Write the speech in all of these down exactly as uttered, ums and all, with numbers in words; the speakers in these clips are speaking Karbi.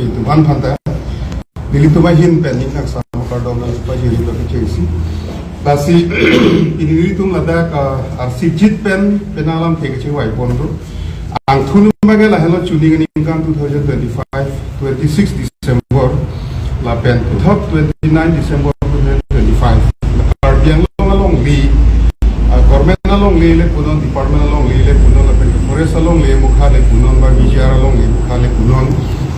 itum aphan ta nelitum ahin pen ning kangsam kardom nangpajirlo kechengsi. Lasi pini nelitum ladak, ah, arsi jit pen penang alamthe kachingvai pon do. Angthun abangke lahelo chuni aningkan two thousand twenty-five, twenty-six December, lapen puthot twenty-nine December two thousand twenty-five. Karbi Anglong alongle, ah, government alongle le punon, department alongle le punon, lapen forest alongle mukha le punon, ba B G R alongle mukha le punon.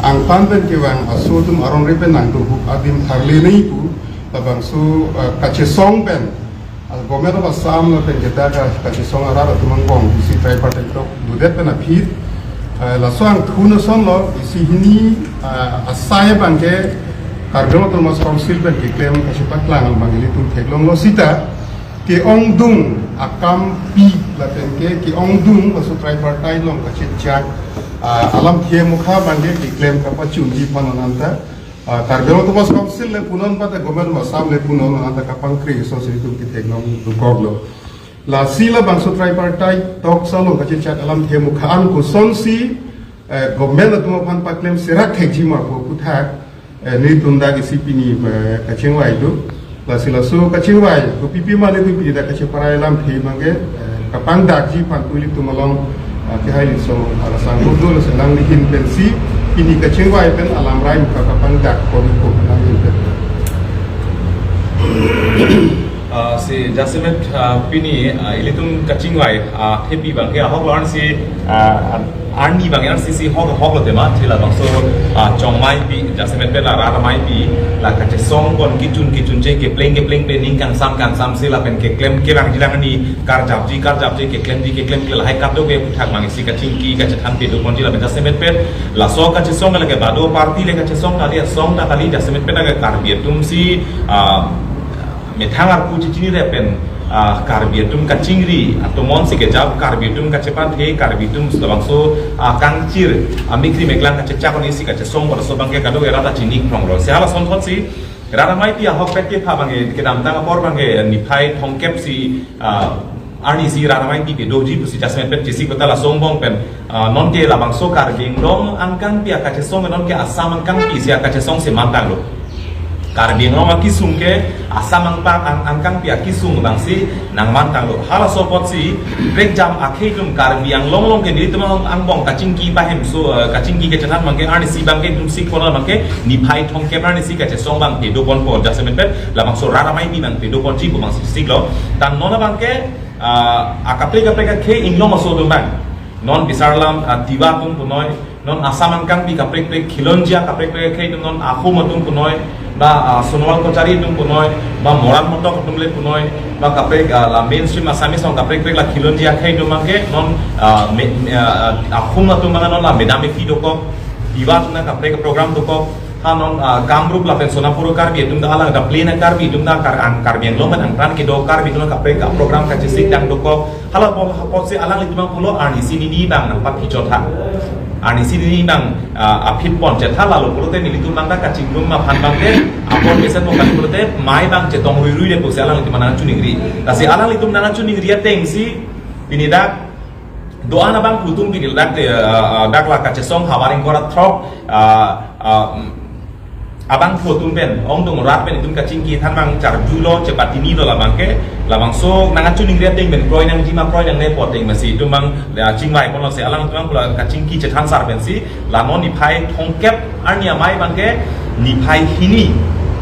Angtan pen kevang aso atum aron re pen nangtuhu adim tharle nai pu, labangso, ah, kachesong pen, ah, Government of Assam lapen kita ka, kachesong arat atum angbong isi tripartite talk dudet pen aphi, ah, laso angthun asonlo, isi hini, ah, asai abangke Karbi Anglong Autonomous Council pen keklem kachepaklang abang ilitum theklonglo sita, ke-ongdung akampi lapen ke, ke-ongdung laso tripartite along kachechak, ah, alamthe mukha abangke keklem kapachunji aphan non anta, ah, Karbi Anglong Autonomous Council le punon pata Government of Assam le punon anta kapangkri aso si itum ketheklong dokoklo. Lasi labangso tripartite talks along kachechak alamthe mukha an kosonsi, eh, government atum aphan paklem serak thekji ma pu aputhak, eh, nelitum dak isi pini, eh, kachingvai do. Lasi laso kachingvai kopi pima nelitum pini dak kacheparai alamthe abangke, eh, kapangdakji aphan pu ilitum along, ah, kehai liso arasang do, lasi alangli ahin pensi pini kachingvai pen alamrai mukha kapangdak pon ko alangli ahin pen. Ah, si jasemet, ah, pini, ah, ilitum kachingvai, ah, thepi abangke ahok lo, arnisi, ah, arni abang arnisi si hok hok lo tema, thila bangso, ah, chongmaipi, jasemet pen la rat amaipi, la kachesong pon kechun kechunche, kepleng kepleng pen ning kangsam kangsam si lapen keklem kevangji lang ani karjapji karjapji, keklemji keklemkle lahai kadokave aputhak mang isi kachingki kachethan pado ponji lapen jasemet pen laso kachesong lake bado party le kachesong kali, asong ta kali, jasemet pen lake Karbi atum si, ah, methang arpu chichinire pen, ah, Karbi atum kachingri atomon si kejap, Karbi atum kachepathe, Karbi atum labangso, ah, kangchir, ah, mikri meklang kachechak oni si kachesong bor aso abangke kadokave rat ta chini kronglo. Si halason thotsi rat amaipi ahokpet kepha abangke kedamtang apor abangke niphai thomkep si, ah, arnisi rat amaipi kedoji pusi jasemet pen chesik kota laso angbong pen, ah, nonke labangso Karbi Anglong angkangpi akachesong nonke Assam angkangpi si akachesong si mantanglo. Karbi Anglong akesung ke Assam angpang ang, angkangpi akesung abangsi nangmantanglo. Halaso apotsi prekjam akhei atum Karbi Anglong along ke nelitum angbong kachingki pahemso, eh, kachingki kachethan abangke arnisi abangke itum si kono abangke niphai thomkep arnisi kachesong abang pado ponpo, jasemet pen labangso rat amaipi abang pado ponji pu abangsi siklo. Tan non abangke, ah, akaprek kaprek akhei inglong aso atum abang. Non bisarlam, ah, Tiwa atum punoi, non Assam angkangpi kaprek kaprek Khilonjia kaprek kaprek akhei atum, non Ahom atum punoi, ba, ah, Sonowal Kachari atum punoi, ba Moran Motok atum le punoi, ba kaprek, ah, la mainstream Assamese along kaprek kaprek la Khilonjia akhei atum abangke, non, ah, me, me, ah, Ahom atum abang non la Madam Efi dokok, Tiwa atum ta kaprek program dokok, ha non, ah, Kamrup lapen Sonapur Karbi atum ta alang ta plain Karbi atum ta Kar, ang Karbi Anglong pen angtan kedo Karbi atum kaprek kaprogram kachesik dang dokok. Hala apot, apotsi alanglitum abang pulo arnisi nini abang nangpaphi chotha. Arnisi nini abang, ah, aphi pon chetha, lalo pulote nelitum abang ta kachingrum aphan abangke apor mesen mo kali pulote mai abang chetong ruirui de pusi alanglitum nangchiningri. Lasi alanglitum nangchiningri atengsi pini dak do-an abangphu atum pini dak, eh, eh, dak la kachesong havar ingkoi ra throk, eh, eh, abangphu atum pen, ongdung rat pen itum kachingki than abang charjulo, chepatini lo labangke, labangso nangchiningri ateng pen kroi nangji ma kroi nangne pu ateng pensi itum abang, eh, chingvai ponlo si alanglitum abang pu la kachingki chethan sar pensi, la non niphai thomkep arni amei abangke niphai hini.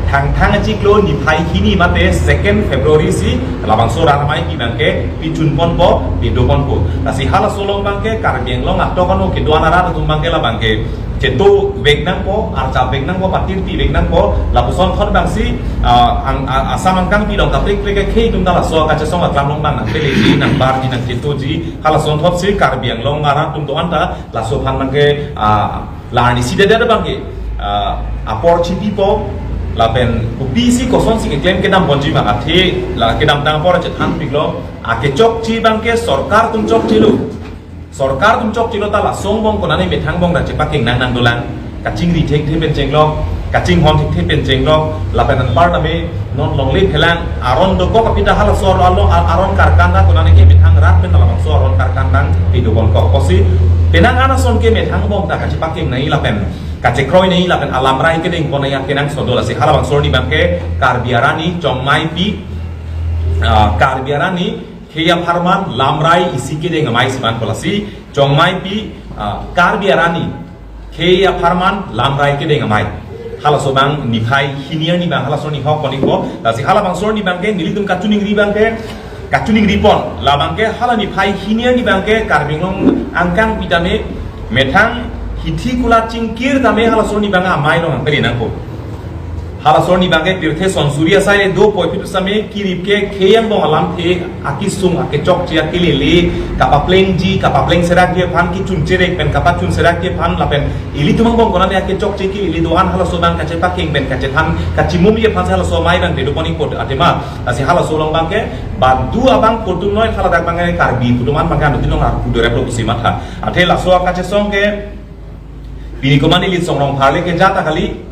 Thangthang achiklo niphai hini mate second February si labangso rat ameipi abangke pichun ponpo, pido ponpo. Lasi halaso along abangke Karbi Anglong atok ano kedo-an arat atum abangke labangke cheto vek nangpo, archa vek nangpo, patirpi vek nangpo, lapuson thot abangsi, ah, ang, ah, Assam angkangpi along kaprek kaprek akhei atum ta laso kachesong aklam along abang nangpeleji, nangbarji, nangchetoji, halason thotsi Karbi Anglong arat atum do-an ta laso aphan abangke, ah, la arnisi dedet abangke, ah, apor chipipo, lapen kopisi kosonsi keklem kedam ponji ma athe, la kedamtang apor chethanpiklo, akechokche abangke sorkar atum chokchelo. Sorkar atum chokchelo ta laso angbong konane methang angbong ta chepakeng nang nang dolang. Kachingri thekthe pen chenglok, kachinghon thekthe pen chenglok, lapen anparta me non longle phelang aron dokok aphi ta halaso alo, a-, aron karkan ta konane ke methang rat pen labangso aron karkan nangpido ponkok pusi. Penang an ason ke methang angbong ta kachepakeng nai lapen kachekroi nei lapen alamrai kedeng pon akenangsot do. Lasi halabangso arni abangke Karbi arni Chongmaipi, ah, Karbi arni khei apharman lamrai isi kedeng amei si vanpo. Lasi Chongmaipi, ah, Karbi arni khei apharman lamrai kedeng amei. Halaso abang niphai hini arni abang halaso arni hok ponpo. Lasi halabangso arni abangke nelitum kachiningri abangke, kachiningri pon. La abangke hala niphai hini arni abangke Karbi Anglong angkang pi tame methang hithi kula chingkir tame halaso arni abang amei along angkeri nangpo. Halaso arni abangke pirthe sonsuri asai le dopo, ephi tu same kirip ke khei angbong alamthe akesung akechokche akelele, kapaplengji, kapapleng serakji aphan, kechun cherek pen kapachun serakji aphan lapen ilitum angbong konane akechokche akelele do-an halaso abang kachepakeng pen kachethan kachimumji aphan si halaso amei abang kedo pon ikpo athema. Lasi halaso along abangke badu abang putum noi haladak abangke Karbi putum an abangke anuttin along arpu doreplo pusi matha. Athe laso akachesong ke pini komane Litsong Rongphar le keja ta kali.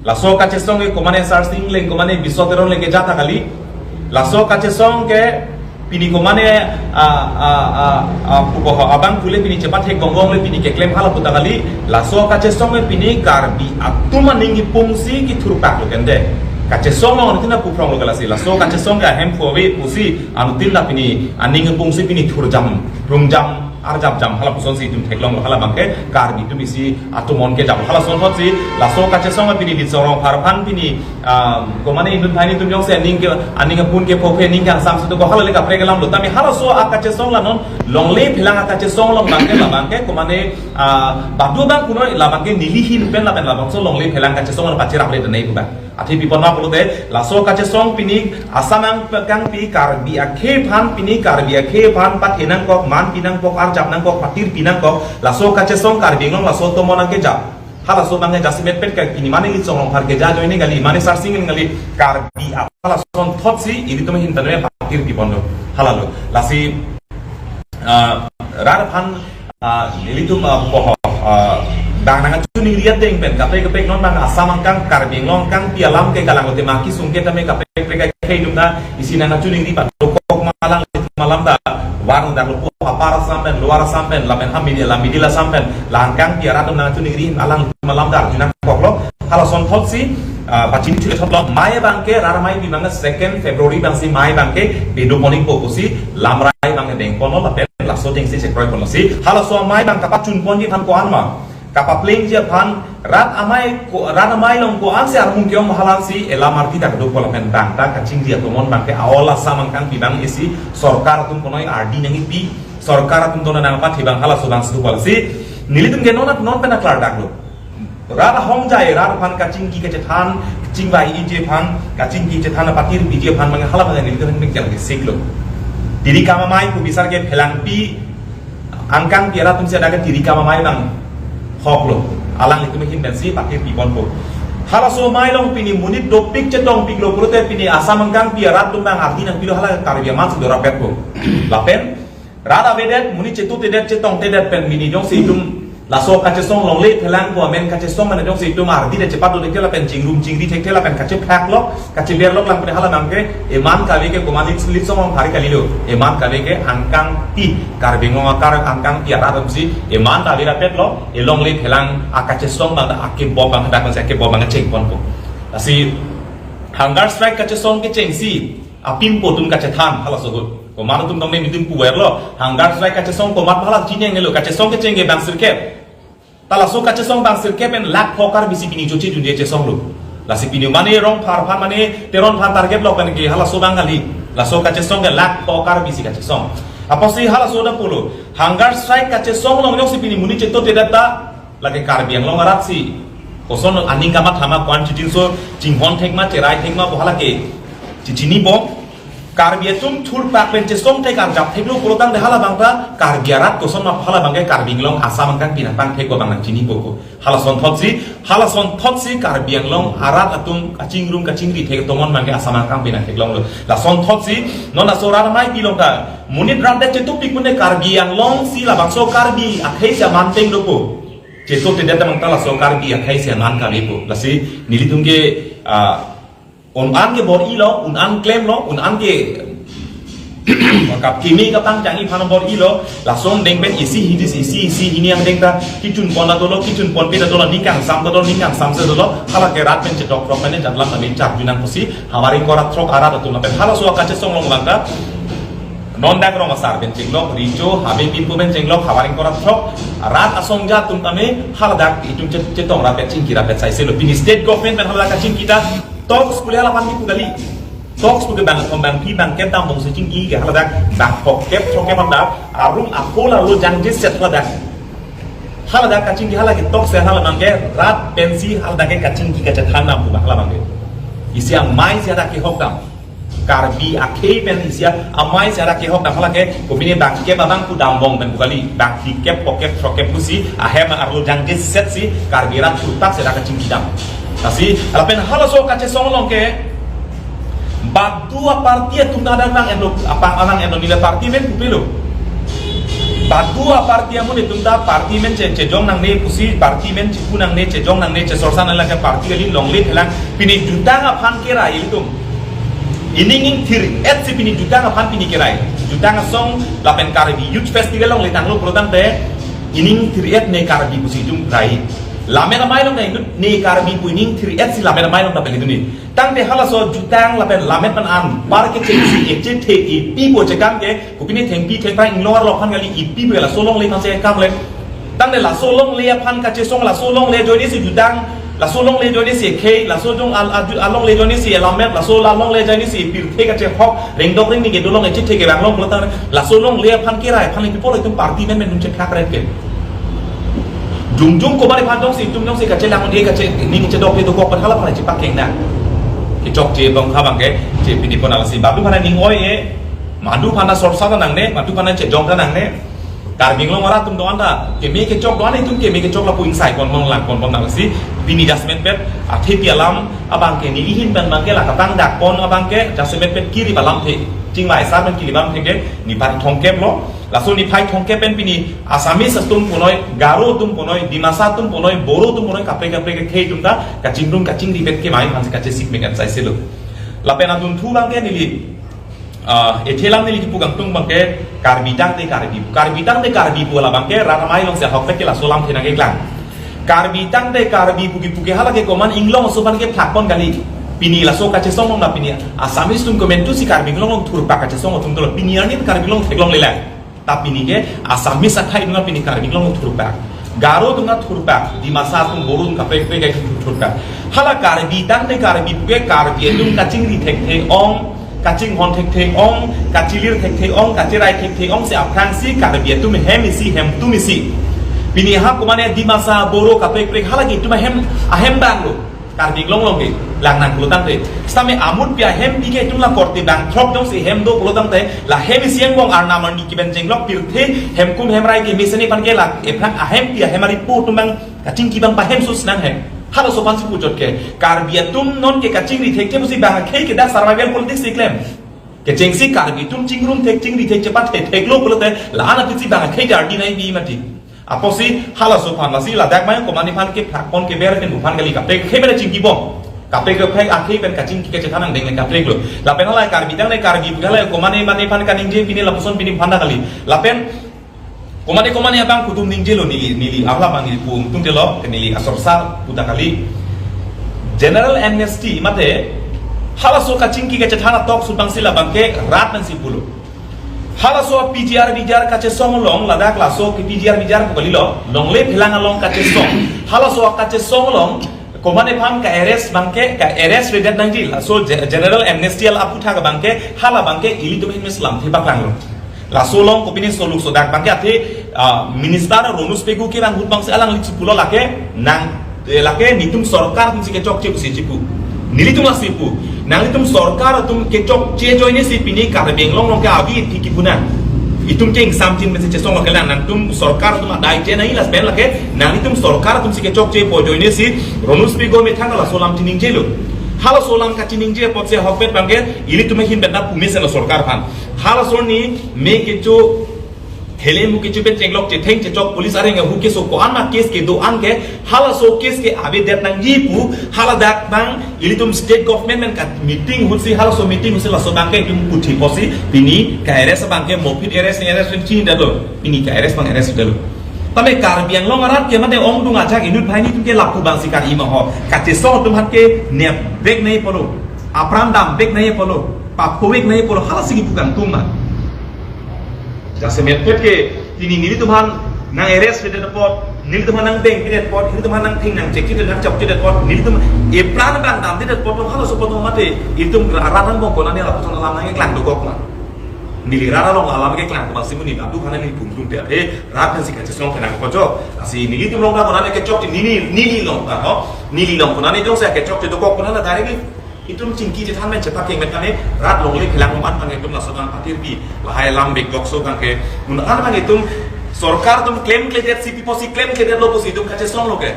Laso kachesong ke komane Sarsing Engleng, komane Biso Teron le keja ta kali. Laso kachesong ke pini komane, ah, ah, ah, ah, pupo ho abang pule pini chepathek gonggong le pini keklem hala pu ta kali. Laso kachesong ke pini Karbi atum aning kipungsi kethurpak lo kente. Kachesong along anuttin apuphrong lo ke lasi. Laso kachesong ke ahemphu ave pusi anuttin ta pini aning kipungsi pini thurjam, rungjam, arjapjam hala pusonsi itum theklonglo. Hala abangke Karbi atum isi atomon kejap. Halason thotsi laso kachesong pini Litsong Rongphar aphan pini, ah, komane indun thaini atum jongsi aning ke, aning apun ke phophe aning ke angsam si dopo hala le kaprek alam lo. Tame halaso akachesong la non longle phelang akachesong along abangke la abangke komane, ah, badu abang kuno la abangke neli ahin pen lapen labangso longle phelang kachesong along pachirap le denei pu abang. Athe pi pon ma pulote, laso kachesong pini Assam angkangpi Karbi akhei aphan, pini Karbi akhei aphan pathe nangkok, man pi nangkok, arjap nangkok, patir pi nangkok, laso kachesong Karbi Anglong laso atomon angkejap. Halaso abangke jasemet pet ka pini mane Litsong Rongphar keja ajoine kali, mane Sarsing Engleng kali, Karbi aphan halason thotsi ilitum ahin tame patir pi pon do. Hala lo. Lasi ah, rat aphan, ah, ilitum, ah, pupo ho, ah, bang nangchiningri ateng pen kaprek kaprek non abang Assam angkang Karbi Anglong angkangpi alam ke kalang lote ma kesung ke tame kaprek kaprek akhei atum ta isi nangchiningri padokok ma alanglitum alam ta, warung dak lo pu Upper Assam pen, Lower Assam pen lapen ha middle, middle Assam pen la angkangpi arat atum nangchiningri alanglitum alam ta arju nangkoklo. Halason thotsi, ah, pachini chule thotlo, amei abangke rat ameipi abangke second February abangsi amei abangke bedo pon ikpo pusi lamrai abangke deng ponlo lapen laso atengsi chekroi ponlo si. Halaso amei abang kapachun ponji aphan ko-an ma, kapaplengji aphan, rat amei ko, rat amei along ko-ansi armung ke-ong ma hala si elam ardi ta kedo po lapen abang ta kachingri atomon abangke a-ol Assam angkangpi abang isi sorkar atum konoi ardi nangkipi, sorkar atum konoi nangpathe abang halaso abangsi dopo lasi nelitum ke non non pen aklardaklo. Rat ahongjai, rat aphan kachingki kachethan, chingvaiji aphan, kachingki chethan apatir piji aphan abang hala abang nelitum pen kal kesiklo. Tirikam amei pu bisar ke phelangpi angkangpi arat atum si adak ke tirikam amei abang hoklo. Alanglitum ahin pensi patir pi ponpo. Halaso amei along pini monit dopik chetongpiklo pulote pini Assam angkangpi arat atum abang ardi nangpilo hala Karbi amat si dorapetpo. Lapen rat avedet, monit chetongtedet, chetongtedet pen pini jongsi itum laso kachesong longle phelang pu amen kachesong mane jongsi itum ardi det chepat do thekthe lapen chingrum chingri thekthe lapen kachephak lok, kacheber lok lang pen hala abangke eman kave ke komat Lit, Litsong Rongphar kalilo. Eman kave ke angkangpi, Karbi Anglong akar angkangpi arat atum si eman ta averapetlo, elongle phelang akachesong abang ta akebom abang dak si akebom abang cheng ponpo. Lasi hunger strike kachesong kechengsi apin po atum kachethan halaso ahut. Komat atum tong ne nelitum puverlo. Hunger strike kachesong komat hala chininelo, kachesong kecheng ke bang sirkep. Ta laso kachesong bang sirkep pen lakh phokar bisi pini choche junje chesonglo. Lasi pini mane Rongphar aphan mane Teron aphan target lok pen ke halaso abang kali. Laso kachesong ke lakh phokar bisi kachesong. Apotsi halaso ta pulo. Hunger strike kachesong along jongsi pini monit chetongtedet ta lake Karbi Anglong arat si koson aning kamatha ma, ko-an chijinso chinghon thek ma, cherai thek ma pu hala ke chichini bom. Karbi atum thurpak pen chesong thek arjap theklo pulotangte hala abang ta Karbi arat koson ma pu hala abangke Karbi Anglong Assam angkangpi nangpangthek abang nangchinipo ko. Halason thotsi, halason thotsi Karbi Anglong arat atum kachingrum kachingri thek atomon abangke Assam angkangpi nangtheklonglo. Lason thotsi non laso rat ameipi along ta monit rat det chetongpik pune Karbi Anglong si labangso Karbi akhei si aman teng dopo. Chetongtedet abang ta laso Karbi akhei si aman kavepo. Lasi nelitum ke, ah, un-an ke bor-ilo, un-an klemlo, un-an ke Kap kimi kapang jangji aphan bor-ilo, lason deng pen isi hidis isi isi hini angdeng ta, kechun pon ta dolo, kechun ponpe ta dolo, ning kangsam ta dolo, ning kangsam si dolo, hala ke rat pen chetok rok pen jatlam kami chak junang pusi, havar ingkoi ra throk arat atum lapen halaso kachesong along langka, non dak rong asar pen chenglok, Richo, Habe Pinpo pen chenglok, havar ingkoi ra throk, rat asong jat atum kami, haladak itum chet-, chetong rapet chingki rapet sai selo, pini state government pen haladak kachingki ta, talks pule hala aphan kipu kali. Talks pu ke bang, bang pi bang kem tam bong si chingki ke haladak, bang phok kep, throk kep haladak, arum ahol arlo jangje set haladak. Haladak kachingki hala ke talks ya hala nang ke rat pensi haladak ke kachingki kachethan nam pu bang hala bang ke. Isi amei si hadak kehok dam. Karbi akhei pen isi amei si hadak kehok dam hala ke kopine bang kep abang pu dam bong pen pu kali. Bang phli kep, phok kep, throk kep pusi, ahem arlo jangje set si, Karbi rat thurpak si hadak kachingki dam. Lasi, lapen halaso kachesong along ke, badu aparty atum ta adang nang endo, apang anang endo nila party amen pupelo. Badu aparty amonit atum ta party amen che, chejong nangne pusi, party amen chipu nangne, chejong nangne, chesorsa nangne lake party kali longle phelang, pini jutang aphan kerai ilitum. Ining ingthir-et si pini jutang aphan pini kerai. Jutang asong lapen Karbi Youth Festival along letanglo pulotangte, ining ingthir-et ne Karbi pusi itum rai. Lammet amei along ta inut ne Karbi pu ining ingthir-et si lammet amei along ta peli duni. Tangte halaso jutang lapen lammet pen anpar kechengsi echethe ipi pu chekam ke, kopine thengpi thengphra inglong arlo aphan kali ipi pu laso longle aphan si kam le. Tangte laso longle aphan kachesong, laso longle ajoine si jutang, laso longle ajoine si khei, laso jong al-, aju-, alongle ajoine si lammet, laso la longle ajoine si pirthe kachehok, rengdok rengni kedo along echethe kevang along pulotang, laso longle aphan kerai aphan le people itum party amen amen atum chephak ret ke. Jongjong komat aphan jongsi itum jongsi kachelang un-e kache ning chedok le dokok pen hala aphan chepakeng nang. Kechokche bang kha bang ke, che pini pon alasi badu aphan ning oi-e, madu aphan sorsa ta nangne, madu aphan chejong ta nangne. Karbi Anglong arat atum do-an ta, keme kechok do-an itum keme kechok lapu ingsai pon pon lang pon pon nang si, pini jasemet pet, athepi alam, abang ke neli ahin pen bang ke la katang dak pon abang ke, jasemet pet kiri alamthe, chingvai sar pen kiri alamthe ke, niphai thomkep lo, laso niphai thomkep pen pini, Assamese atum punoi, Garo atum punoi, Dimasa atum punoi, Boro atum punoi, kaprek kaprek akhei atum ta, kachingrum kachingri pen kemai aphan si kachesik me kan sai selo. Lapen adunthu bang ke neli, ah, ethe alam neli kipu kangtung bang ke Karbi tangte Karbi. Karbi tangte Karbi pu hala bang ke rat amei along si ahok pet ke laso alamthe nangkeklang. Karbi tangte Karbi pu kipu ke hala ke komat inglong aso aphan kephak pon kali. Pini laso kachesong along ta pini Assamese atum komantu si Karbi Anglong along thurpak kachesong atum dolo. Pini arni Karbi Anglong theklongle lang. Ta pini ke Assamese akhei atum ta pini Karbi Anglong along thurpak. Garo atum ta thurpak, Dimasa atum, Boro atum kaprek kaprek akhei atum thurpak. Hala Karbi tangte Karbi pu ke Karbi atum kachingri thekthe ong, kachinghon thekthe ong, kachilir thekthe ong, kacherai thekthe ong si aphrang si Karbi atum hem isi hem atum isi. Pini ha komat ne Dimasa, Boro kaprek kaprek hala ke itum ahem, ahem bang lo. Karbi Anglong along ke lang nang pulotangte. Sitame amut pi ahempi ke itum la korte bang throk jongsi hem do pulotangte, la hem isi angbong arnam arni kiben chenglok pirthe hemkum hemrai ke mesen aphan ke la ephrang ahempi ahem aripo atum bang kachingki bang pahem sus nang hem. Halaso aphan si puchot ke Karbi atum non ke kachingri thekthe pusi bang akhei ke dak survival politics si klem. Kechengsi Karbi atum chingrum thek chingri thek chepathe theklo pulote la-an aphi si bang akhei jardi nai bi mati. Apotsi halaso aphan lasi ladak mai komat aphan kephak pon keber pen buphan kali kaprek akhei pen chingki bom. Kaprek akhei akhei pen kachingki kachethan angdeng le kaprek lo. Lapen hala Karbi tangte Karbi pu hala komat aphan kaningje pini lapuson pini buphan ta kali. Lapen komat komat abang kutum ningjelo neli, neli ahla bang neli pu tum telo ke neli asor sar pu ta kali. General amnesty mate halaso kachingki kachethan atalk supang si labang ke rat nang si pulo. Halaso P G R V G R kachesong along ladak laso ke P G R V G R pu kalilo, longle phelang along kachesong. Halaso kachesong along komat aphan ka arrest bang ke, ka arrest redet nangji, laso ge-, general amnesty ala aphuthak bang ke, hala bang ke ilitum ahin me selam thibak langlo. Laso along kopine soluk sodak bang ke athe, ah, minister Ronus Pegu ke bang hut bang si alangli chipulo lake nang, eh, lake netum sorkar atum si kechokche pusi chipu. Nelitum lasi pu. Nanglitum sorkar atum kechokche ajoine si pini Karbi Anglong along ke avi ithi kipu nang. Itum ke ingsamjin mesi chesong lake lang nangtum sorkar atum adai che nang ilas pen lake nanglitum sorkar atum si kechokche pu ajoine si Ronus Pegu methang laso alam chiningjelo. Halaso alam kachiningje apotsi ahokpet bang ke ilitum ahin pen ta pu mesen lo sorkar aphan. Halaso arni me kecho Hele muke chupen chenglok chetheng chechok police areng ahu keso ko-an ma case kedo-an ke, halaso case ke avedet nangji pu, haladak bang ilitum state government men ka meeting ahutsi, halaso meeting ahutsi laso bang ke itum puthi posi pini ka-arrest bang ke mopit arrest, arrest chinidetlo, pini ka-arrest bang arrest detlo. Tame Karbi Anglong arat ke mate ongdung ajak inut banghini atum ke lapu bangsi kar-i ma ho. Kachesong atum aphan ke nepvek nangji pulo, apran damvek nangji pulo, paphovek nangji pulo, halasi kipu kangtung ma. Jasemet pet ke pini nelitum aphan nang-arrest pidet apot, nelitum aphan nangdeng pidet apot, nelitum aphan nangthing nangchekche nangchokche det apot, nelitum epran bang damde det apot, halaso apot mate itum ra-, rat angbong konane lapuson alam nangkeklang dokok ma. Neli rat along alam keklang ko masi muni batu khana ni pungtung te. Eh, rat pensi kachesong penang kojo. Lasi nelitum along ta konane kechokche, neli, neli along ta ho. Neli along konane jongsi kechokche dokok konane directly itum chingki chethan men chepak keng men kane rat longle phelang man bang itum laso bang patir pi. Lahai alam bek dokso bang ke. Mun an bang itum sorkar atum klemkledet si pi pusi klemkledetlo pusi itum kachesonglo ke.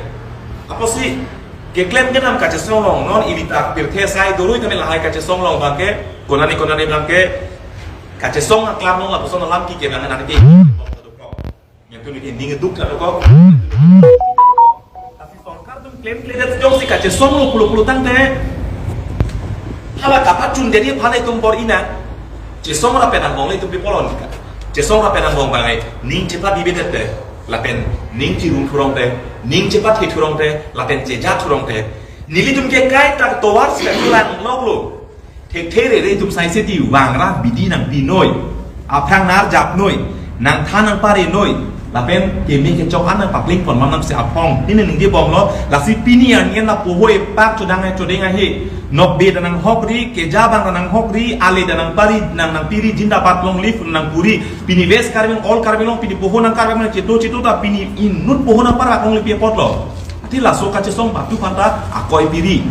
Apotsi keklem kedam kachesong along non ili ta pirthe asai dorui tame lahai kachesong along bang ke, konane konane bang ke kachesong aklam along lapuson alam kike bang nang ke. Yang tu ni ning duk ta dokok. Lasi sorkar atum klemkledet jongsi kachesonglo pulo pulo tangte, hala kapachun jadi aphan itum bor-i nang. Chesong ra penang angbong le itum pi polon ka. Chesong ra penang angbong bang ai ning chepa bibedet te, lapen ning chirum thurong te, ning chepa the thurong te, lapen cheja thurong te. Nelitum ke kaita tovar si kachelang loklo. Thekthe rere atum sai seti vangra bidi nangpi noi, aphrang nar jap noi, nangthan nangpare noi, lapen keme kechok an nangpakling pon manam si aphong. Ini ningje bomlo, lasi pini an yen na poho epak chodang ai chodeng ahe. Nokbe ta nanghokri, keja bang ta nanghokri, ale ta nangpari, nang nangpiri, jindabad long live nangpuri. Pini West Karbi Anglong, all Karbi Anglong, pini poho nang Karbi Anglong cheto cheto ta pini inut poho nangparak long live apotlo. Ati laso kachesong batu aphan ta akoi piri,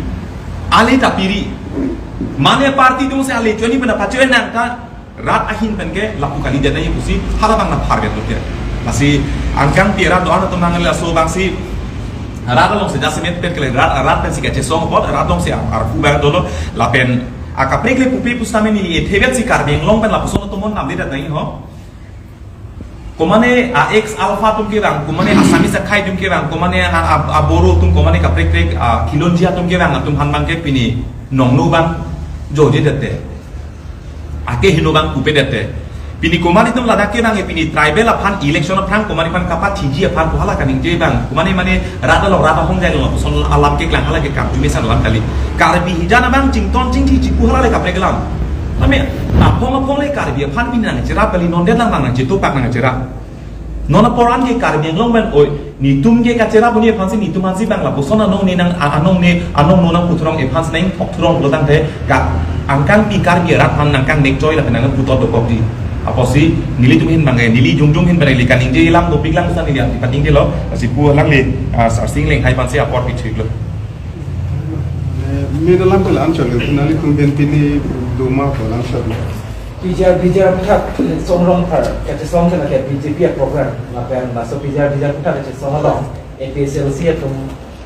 ale ta piri. Mane party atum si ale choni pena pacho nang ta rat ahin pen ke lapu kalidet nangji pusi hala bang na phar get lote. Lasi angkang pi rat do-an atum nang laso bangsi rat along si jasemet pen kele rat, rat pensi kachesong apot rat along si ar, arpu bang dolo lapen akaprek le pupe pusitame neli ethevet si Karbi Anglong pen lapuson atum mon namledet nangji ho. Komane a ex alpha atum kevang, komane Assamese akhei atum kevang, komane a, a, a Boro atum, komane kaprek prek a khilonjia atum kevang atum aphan bang ke pini nongno bang jojedet te. Ake heno bang kupedet te. Pini komane atum ladak kevang e pini tribal aphan election aphrang komane aphan kapathiji aphan pu hala kaningje bang. Komane mane rat along rat ahong jai along lapuson alam keklang hala ke kam jume san alam kali. Karbi hijan abang chington chingthi chipu hala le kaprek alam. Tame aphong aphong le Karbi aphan pini nangcherap kali, nondet lang bang nangchetopak nangcherap. Non apor an ke Karbi Anglong pen oi, netum ke kacherap uni aphansi netum aphansi bang lapuson anong ne nang a-, anong ne anong no nangpu thurong aphansi nangthok thurong pulo tangte ka angkang pi Karbi arat aphan nangkangnek choi lapen nangputhot dokok di. Apotsi nelitum ahin bang ke, neli jongjong ahin bang ke neli kaningje alam dopik lang sa neli ati patingjelo, lasi pu alangli, ah, Sarsing Lenghai aphansi apor pithiklo. Eh, mi dalam ke la-an chot le, nelitum pen pini doma ko la-an chot le. P G R, P G R aputhak Songrong Phar kachesong ke lake B J P a-program, lapen laso P G R, P G R aputhak kachesong along A P H L C atum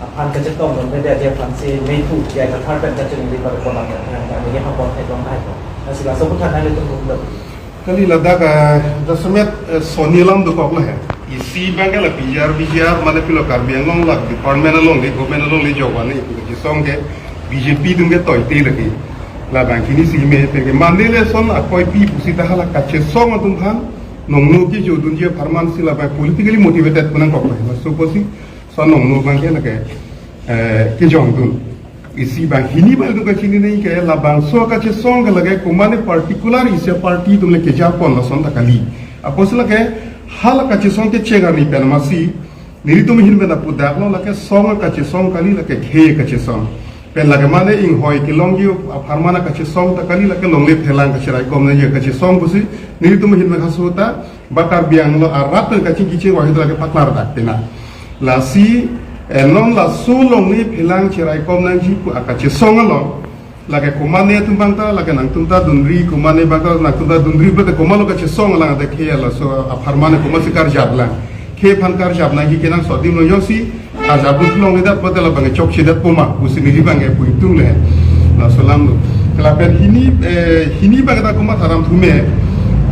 aphan kachetong dun bede aja aphansi mei thu P I Kathar pen kachiningri pada pon lapen nang kami ni hapon thek long hai ko. Lasi laso aputhak nanglitum kumlo. Kali ladak, ah, jasemet, eh, soni alam dokok lo he. Isi bang ke la P G R, P G R, mane pilo Karbi Anglong la department along le, government along le jok vani, kachesong ke B J P atum ke toite lagi. Labang hini si me pen ke mane le son akoi pi pusi ta hala kachesong atum aphan nongno kejodunji apharman si labang politically motivated pu nangkok lo he. Laso pusi son nongno bang ke lake, eh, kejongdun. Isi bang hini bang itum kachini nangji ke labangso kachesong ke lake komane particular isi party atum le keja pon lason ta kali. Apotsi lake hala kachesong kecheng arni pen masi nelitum ahin pen apudaklo lake song kachesong kali, lake khei kachesong. Pen lake mane inghoi kelongji apharman kachesong ta kali, lake longle phelang kacheraikom nangji kachesong pusi nelitum ahin pen haso ta ba Karbi Anglong arat pen kachingki chingvai ta lake paklar dak pena. Lasi, eh, non laso longle phelang cheraikom nangji pu akachesong along lake komane atum bang ta, lake nangtum ta dunri, komane bang ta nangtum ta dunri, bete komatlo kachesong lang ate khei laso apharman komatsi karjap lang. Khei aphan karjap nangji kenangsot adim lo joksi, ajap dun long le dat bete labang chokchedet poma, pusi neli bang ke pu ingtung le. Laso alam lo. Lapen hini, eh, hini bang ta komat aram thume,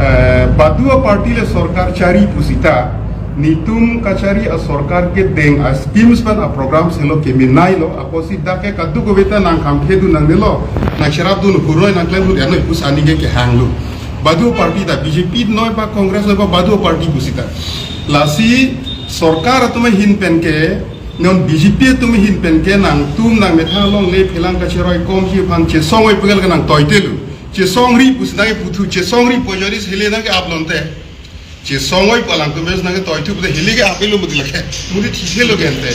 Eh, badu a party le sorkar chari pusita, netum kachari a sorkar kedeng a schemes pen a programs helo keminai lo, apotsi dak ke kadokave ta nangkam kedun nangnelo, nangcherapdun huroi nangklemdun anoi pus aning ke kehanglo. Badu a party ta B J P noi ba Congress noi ba badu a party pusita. Lasi sorkar atum ahin pen ke, non B J P atum ahin pen ke nangtum nangmethang alongle phelang kacheroi komji aphan chesong oi pu ke nangtoitelo. Chesongri pusita ke puthu, chesongri pojori hile nang ke aplonte. Chesong oi pu alangtum mes nang ke toithu pute hile ke apelo muti lake. Muti thithelo gente.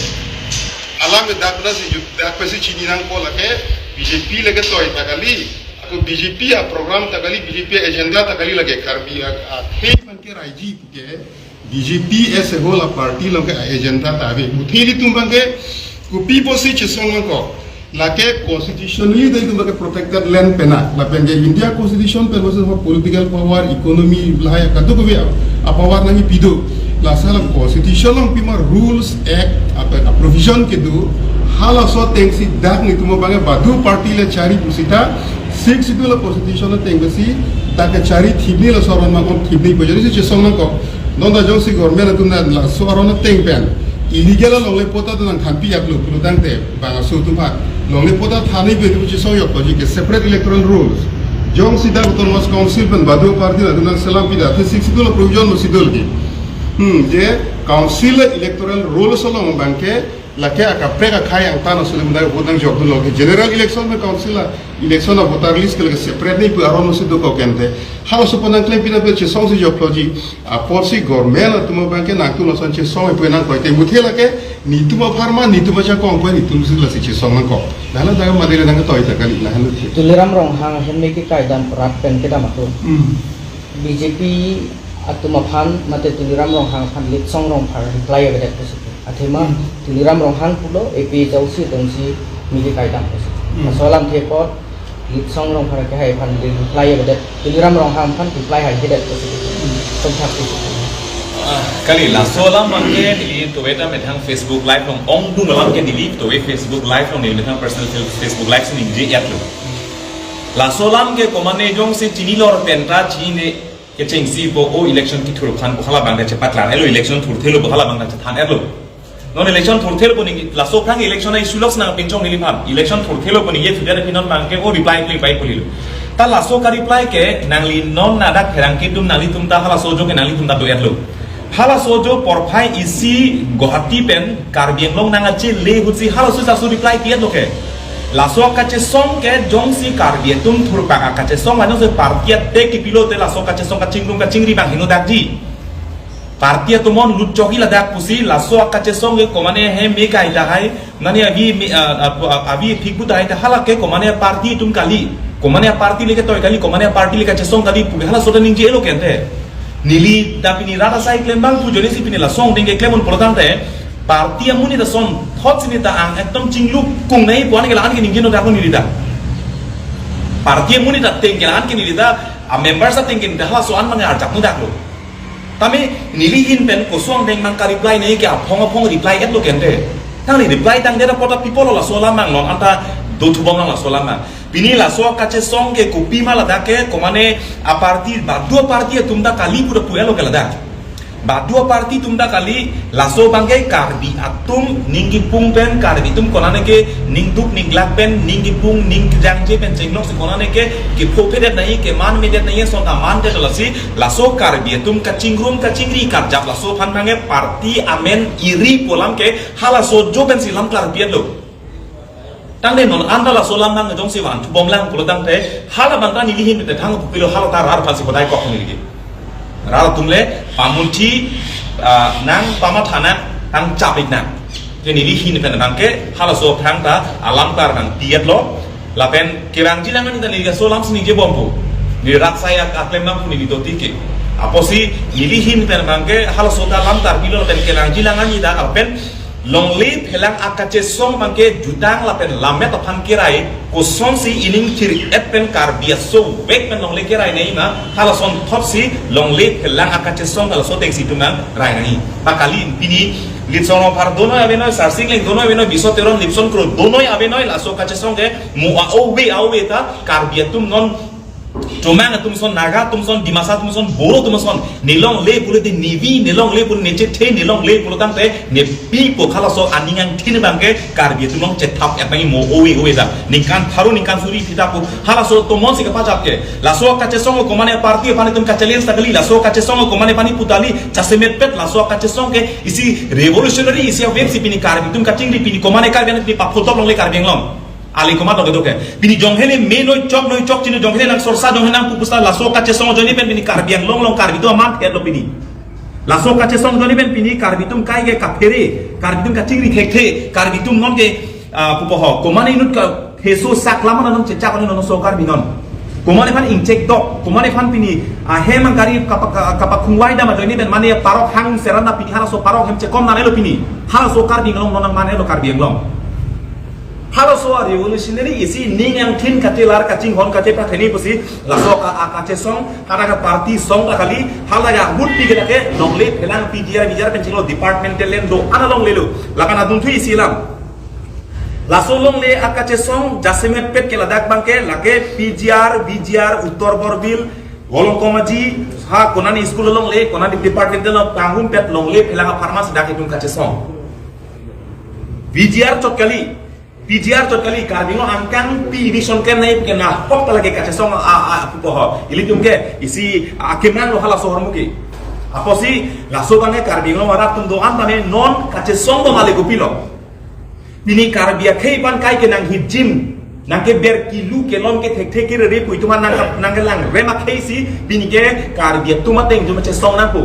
Alam ke dak na si ju dak pesi chini nangpo lake B J P lake toi ta kali. Ako B J P a program ta kali, B J P agenda ta kali lake Karbi a, a, thei man ke raiji ke B J P as a whole a party along ke agenda ta ave. Muthi ilitum abang ke kopi pusi chesong nangkok. Lake constitutionally do ilitum abang ke protected land pena. Lapen ke India Constitution pen pusi ho political power, economy, lahai kadokave a power nangkepi do. Lasi la constitution along pima rules, act, apa, a provision kedo. Halaso atengsi dak netum abang ke badu party le chari pusita. Sixth Schedule a constitution ateng pusi dak ke chari thipni laso aron mangkok thipni pojori si chesong nangkok. Non ta jongsi government atum na laso aron ateng pen illegal alongle patta ta nangthanpi aplo pulo tangte bang aso atum aphan longle patta thanpi pu chesong yok puji ke separate electoral rules. Jongsi dak Autonomous Council pen badu party na atum nangselam pida the Sixth Schedule provision lo sidol ki. Hmm, je council electoral rules along abang ke lake akaprek akhei angtan aso atum dak vote nangjokdunlo ke general election pen council a election a voter list ke lake separate ni pu aron si dokok gente. Halaso aphan nangklempi na pu chesong si jokloji. Apotsi government atum abang ke nangtum lason chesong pu nangtoite muthe lake netum apharman netum ajakong pu netum si lasi chesong nangkok. Lahenlo dak madele nangtoite kali lahenlo the. Tuliram Ronghang ahem me kekaidam rat pen kedam atum. Hmm. B J P atum aphan mate Tuliram Ronghang aphan Litsong Rongphar reply avedet pusi. Athema Hmm. Tuliram Ronghang pulo A P H L C atum si me kekaidam pusi. Hmm. Laso alamthe apot Litsong Rongphar kehai aphan reply avedet. Tuliram Ronghang aphan reply haihedet pusi. Hmm. Songthak pusi. Ah, kali laso alam abang ke neli tuve ta methang Facebook Live along ongdung alam ke neli tuve Facebook Live along neli methang personal Facebook Live si ningje yatlo. Laso alam ke komane jongsi chinilor pen ta chini kechengsi pu o election kethur aphan pu halabang ta chepaklar-etlo, election thurthelo pu halabang ta chethan-etlo. Non election thurthelo pu ningje laso aphrang election a issue lok si nangpinchong neliphan. Election thurthelo pu ningje thudere phi non abang ke o reply pli pai pulilo. Ta laso ka-reply ke nangli non ladak pherangke atum nanglitum ta halaso ajo ke nanglitum ta do-etlo. Halaso ajo porphai isi Guwahati pen Karbi Anglong nangkachele ahutsi halaso aso reply pi-etlo ke. Laso kachesong ke jongsi Karbi atum thurpak akachesong la jongsi party atek kipilote laso kachesong kachingrum kachingri abang heno dakji. Party atum non lutchok-i ladak pusi laso kachesong ke komane hem me kai tahai, mane avi me, ah, ah, avi phik pu tahai ta hala ke komane party atum kali, komane party le ketoi kali, komane party le kachesong kali pu ke halaso ta ningjelo kente. Neli ta pini rat asai klem abang pu ajoine si pini laso angdeng ke klem un pulo tangte party amonit ason thot si neta ang ekdom chinglu kungnai pu an ke la-an ke ningje no daklo neli ta. Party amonit ateng ke la-an ke neli ta, a members ateng ke neli ta halaso an abang arjap no daklo. Tame neli ahin pen koson angdeng abang ka-reply nangji ke aphong aphong reply-etlo kente. Tangli reply tangdet apot ta pi pulo laso alam abang non anta dothubom lang laso alam abang. Pini laso kachesong ke kopima ladak ke komane a party badu a party atum ta kali pu ta pu-etlo ke ladak. Badu a party atum ta kali laso abang ke Karbi atum ning kipung pen Karbi atum konane ke ning duk ning glak pen ning kipung ning kejangje pen chenglok si konane ke kephopedet nangji keman medet nangji ason ta mandet lasi laso Karbi atum kachingrum kachingri karjap laso aphan abang ke party amen iri pu alam ke halaso ajo pen si lam klarpi-etlo. Tangte non anta laso alam abang jongsi vanthubom lang pulo tangte halabang ta neli ahin pen thang pupilo hala ta rat aphan si hodai kok neli ke. Rat atum le pamunthi, ah, nang pamatha nang tang chap-ik nang. Te neli ahin pen abang ke halaso aphrang ta alam klar nangpi-etlo. Lapen kevangji lang ani ta neli laso alam si ningjebom pu. Neli rat asai ak-, aklem abang pu neli doti ke. Apotsi neli ahin pen abang ke halaso ta alam klarpilo lapen kevangji lang ani ta lapen longle phelang akachesong abang ke jutang lapen lammet aphan kerai kosonsi ining thir-et pen Karbi asovek pen longle kerai nangji ma halason thotsi longle phelang akachesong halaso atengsi itum nangrai nangji. Pakali pini Litsong Rongphar donoi avenoi, Sarsing Engleng donoi avenoi, Biso Teron, Lipson Kro donoi avenoi, laso kachesong ke mo a-ove a-ove ta Karbi atum non Chomang atum ason, Naga atum ason, Dimasa atum ason, Boro atum ason, nelongle pulote nevi, nelongle pulo nechethe, nelongle pulo tangte nepi po halaso aning angthin abangke Karbi atum along chethap et nangji mo ove ove ta. Ningkan pharo ningkan suri thita po halaso tomon si kapajap ke. Laso kachesong komane party aphan itum kachallenge ta kali, laso kachesong komane aphan ipu tali, jasemet pet laso kachesong ke isi revolutionary isi wave si pini Karbi atum kachingri pini komane Karbi anak pini papho top longle Karbi Anglong. Ali komat lo kedo ke. Pini jonghele me noi chok noi chok chini jonghele nang sorsa jonghele nang pupusta laso kachesong ajoine pen pini Karbi Anglong along Karbi atum aman thet lo pini. Laso kachesong ajoine pen pini Karbi atum kai ke kaphere, Karbi atum kachingri thekthe, Karbi atum non ke, ah, pupo ho. Komane inut ka heso sak lama non chechak non so Karbi non. Komane aphan ingchek dok, komane aphan pini, ah, hem angkari kapa-, ka-, kapakhungvai dam ajoine pen mane parok hang seran na pini halaso parok hem chekom nang elo pini. Halaso Karbi Anglong non nang mane lo Karbi Anglong. Halaso a revolutionary isi ning angthin kachelar kachinghon kachepatheni pusi laso ka, a, kachesong, hala ka party song ta kali, hala ka ahut pi ke lake longle phelang P G R V G R pen chinglo departmental land do-an along lelo. Lakan adun thu isi lam. Laso longle a kachesong jasemet pet ke ladak abangke lake P G R V G R Uttor Borbil, Golong Komaji, ha konani school longle, konani departmental along panghum pet longle phelang a pharmacy dak itum kachesong. V G R chot kali, P G R chot kali, Karbi Anglong angkang pi vision ken nai ken na hok ta lake kachesong a, a, pupo ho. Ilitum ke isi a, akemang lo halaso ahormu ke. Apotsi laso abangke Karbi Anglong arat atum do-an tame non kachesong do male kopilo. Pini Karbi akhei aphan kai ke nang hijim, nang ke ber kilu kelon ke thekthe kerere pu itum aphan nang kap-, nang kelang rem akhei si pini ke Karbi atum ateng atum chesong nangpo.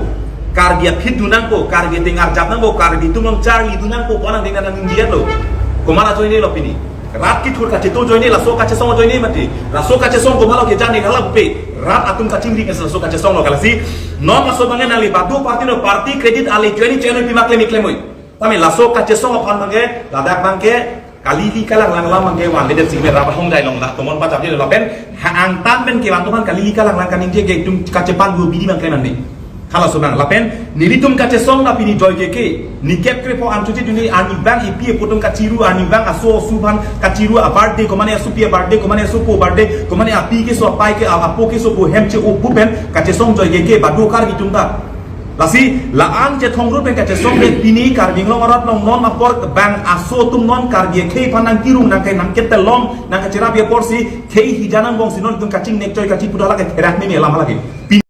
Karbi aphi dun nangpo, Karbi ateng arjap nangpo, Karbi atum along charli dun nangpo, ko nang ding nang ningje lo. Komat ajoine lo pini. Rat kithur kacheto ajoine laso kachesong ajoine mati. Laso kachesong komat lo kejan ni hala pe. Rat atum kachingri ke laso kachesong lo kalasi. Non laso abangke nangli badu party lo party credit ali ajoine ajoine pima klem klem oi. Tame laso kachesong aphan abangke, ladak abangke, kalili kalanglang alam abangke, wan ledet sing me raba hong dai long dak tomon pachap je lapen, ha angtan pen kevan toman kalili kalanglang kaningje ke itum kachepan dua bidi abangke nang ni. Halaso abang, lapen, nelitum kachesong na pini joy ke ke, ni kep krepho anchuche duni, ani abang ipi ipo atum kachiru, ani abang aso asu aphan kachiru, a birthday, komane asopi a birthday, komane asopo birthday, komane api keso apai ke, a-, apo keso po hem che-o pu pen, kachesong joy ke ke, badu Karbi atum ta. Lasi, la-an chethong rut pen kachesong pen pini Karbi Anglong arat along non apor bang aso atum non Karbi akhei aphan nang kirung nang ke nang ketelong nang kacherapi apor si khei hija nang bong si non itum kachingnek choi kachipu dak lake therak ni me lam lake. Pini